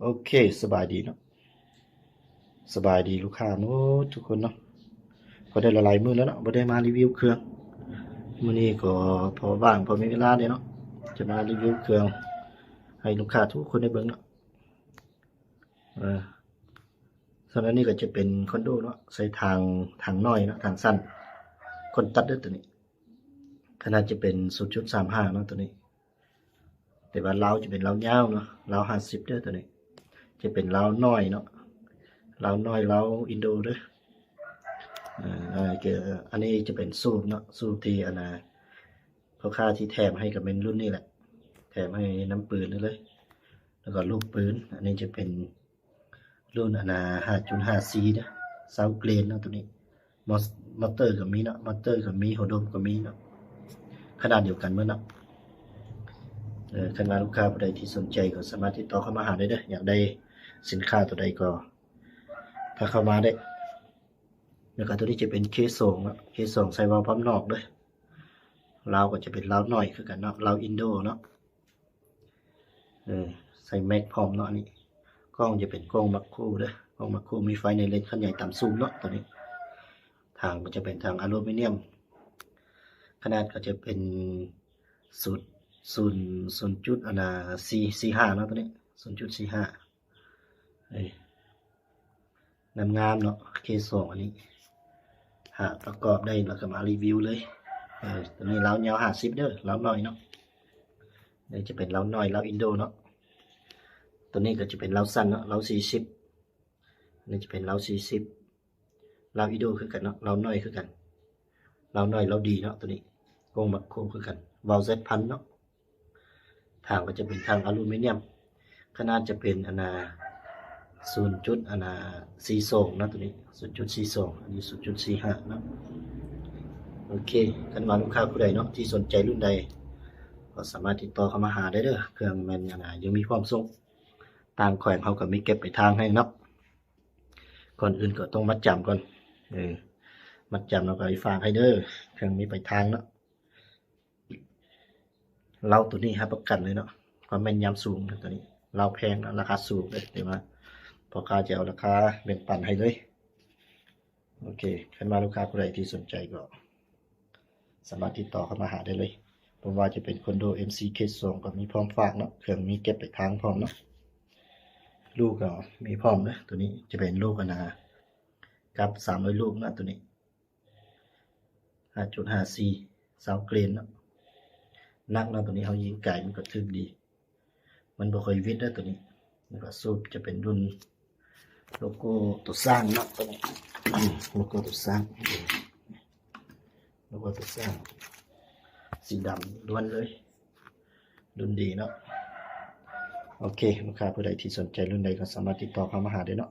ໂອເຄ ສະບາຍດີເນາະ ສະບາຍດີລູກຄ້າໝົດທຸກຄົນເນາະ. ກໍໄດ້ຫຼາຍໆມື້ແລ້ວເນາະ ບໍ່ໄດ້ມາຣີວິວເຄື່ອງ. ມື້ນີ້ກໍພໍວ່າງ ພໍມີເວລາເດ້ເນາະ ຈະມາຣີວິວເຄື່ອງໃຫ້ລູກຄ້າທຸກຄົນໄດ້ເບິ່ງເນາະ. ເອີ ສ່ວນອັນນີ້ກໍຈະເປັນຄອນໂດເນາະ ໃສ່ທາງ ທາງນ້ອຍເນາະ ທາງສັ້ນ ຄົນຕັດເດີໂຕນີ້. ຂະໜາດຈະເປັນສູນຈຸດສາມຫ້າເນາະໂຕນີ້ ແຕ່ວ່າລາວຈະເປັນລາວຍາວເນາະ ລາວຫ້າສິບເດີໂຕນີ້ ຈະເປັນລາວນ້ອຍເນາະ ລາວນ້ອຍ ລາວອິນໂດເດີ. ເອີ ອັນນີ້ຈະເປັນສູບເນາະ ສູບທີ່ອັນນ່າ ພໍ່ຄ້າທີ່ແຖມໃຫ້ກໍແມ່ນລຸ້ນນີ້ແຫຼະ ແຖມໃຫ້ນຳປືນນີ້ເລີຍ ແລ້ວກໍລູກປືນ. ອັນນີ້ຈະເປັນລຸ້ນອັນນ່າ ຫ້າຈຸດຫ້າສີ່ເດີ ຊາວເກຣນເນາະໂຕນີ້. ມອ ມອເຕີກໍມີເນາະ ມອເຕີກໍມີ ຫົວດົມກໍມີເນາະ ຂະໜາດດຽວກັນໝົດເນາະ. ເອີ ຄັນວ່າລູກຄ້າຜູ້ໃດທີ່ສົນໃຈກໍສາມາດຕິດຕໍ່ເຂົ້າມາຫາໄດ້ເດີ ຢາກໄດ້ສິນຄ້າໂຕໃດກໍທັກເຂົ້າມາໄດ້. ແລ້ວກໍໂຕນີ້ຈະເປັນເຄສອງເນາະ ເຄສອງໃສ່ວາວປ້ຳນອກເດີ ລາວກໍຈະເປັນລາວນ້ອຍຄືກັນເນາະ ລາວອິນໂດເນາະ. ເອີ ໃສ່ແມັກພ້ອມເນາະ ອັນນີ້ກ້ອງຈະເປັນກ້ອງມາໂຄເດີ ກ້ອງມາໂຄ ມີໄຟໃນເລນຂະຫຍາຍຕາມຊູມເນາະໂຕນີ້. ຖັງກໍຈະເປັນຖັງອາລູມີນຽມ ຂະໜາດກໍຈະເປັນສູນ ສູນ ສູນຈຸດອັນນ່າ ສີ່ ສີ່ຫ້າເນາະໂຕນີ້ ສູນຈຸດສີ່ຫ້າ. ເອີ ງາມໆເນາະ ເຄສອງ ອັນນີ້ ຫາປະກອບໄດ້ແລ້ວກໍມາຣີວິວເລີຍ. ເອີ ໂຕນີ້ລາວຍາວຫ້າສິບເດີ ລາວນ້ອຍເນາະ ນີ້ຈະເປັນລາວນ້ອຍ ລາວອິນໂດເນາະ. ໂຕນີ້ກໍຈະເປັນລາວສັ້ນເນາະ ລາວສີ່ສິບ ນີ້ຈະເປັນລາວສີ່ສິບ ລາວອິນໂດຄືກັນເນາະ ລາວນ້ອຍຄືກັນ ລາວນ້ອຍລາວດີເນາະ. ໂຕນີ້ກ້ອງມາໂຄຄືກັນ ວາວແຊັດພັນເນາະ. ຖັງກໍຈະເປັນຖັງອາລູມີນຽມ ຂະໜາດຈະເປັນອັນນ່າ ສູນຈຸດອັນນ່າ ສີ່ສອງເນາະ ໂຕນີ້ ສູນຈຸດສີ່ສອງ ອັນນີ້ ສູນຈຸດສີ່ຫ້າເນາະ. ໂອເຄ ຄັນວ່າລູກຄ້າຜູ້ໃດເນາະທີ່ສົນໃຈລຸ້ນໃດ ກໍສາມາດຕິດຕໍ່ເຂົ້າມາຫາໄດ້ເດີ ເຄື່ອງແມ່ນອັນນ່າ ຍັງມີພ້ອມສົ່ງ ຕ່າງແຂວງເຮົາກໍມີເກັບປາຍທາງໃຫ້ເນາະ. ກ່ອນອື່ນກໍຕ້ອງມັດຈຳກ່ອນ ເອີ ມັດຈຳແລ້ວກໍໄປຝາກໃຫ້ເດີ ເຄື່ອງມີປາຍທາງເນາະ. ເຫຼົ້າໂຕນີ້ຮັບປະກັນເລີຍເນາະ ຄວາມແມ່ນຍຳສູງ ໂຕນີ້ເຫຼົ້າແພງເນາະ ລາຄາສູງເລີຍ ແຕ່ວ່າພໍ່ຄ້າຈະເອົາລາຄາແບ່ງປັນໃຫ້ເລີຍ. ໂອເຄ ຄັນວ່າລູກຄ້າຜູ້ໃດທີ່ສົນໃຈກໍສາມາດຕິດຕໍ່ເຂົ້າມາຫາໄດ້ເລີຍ ບໍ່ວ່າຈະເປັນຄອນໂດ ເອັມຊີ ເຄສອງ ກໍມີພ້ອມຝາກເນາະ ເຄື່ອງມີເກັບປາຍທາງພ້ອມເນາະ. ລູກກໍມີພ້ອມເດີ ໂຕນີ້ຈະເປັນລູກອັນນ່າ ກັບສາມຮ້ອຍລູກເນາະ ໂຕນີ້ ຫ້າຈຸດຫ້າສີ່ ຊາວເກຣນເນາະ ໜັກເນາະ ໂຕນີ້ເຮົາຍິງໄກມັນກໍຖືກດີ ມັນບໍ່ຄ່ອຍຫວິດເດີໂຕນີ້. ແລ້ວກໍສູບຈະເປັນລຸ້ນໂລໂກ້ໂຕຊ້າງເນາະ ໂຕນີ້ ໂລໂກ້ໂຕຊ້າງ ໂລໂກ້ໂຕຊ້າງ ສີດຳລ້ວນເລີຍ ລຸ້ນດີເນາະ. ໂອເຄ ລູກຄ້າຜູ້ໃດທີ່ສົນໃຈລຸ້ນໃດກໍສາມາດຕິດຕໍ່ເຂົ້າມາຫາໄດ້ເນາະ.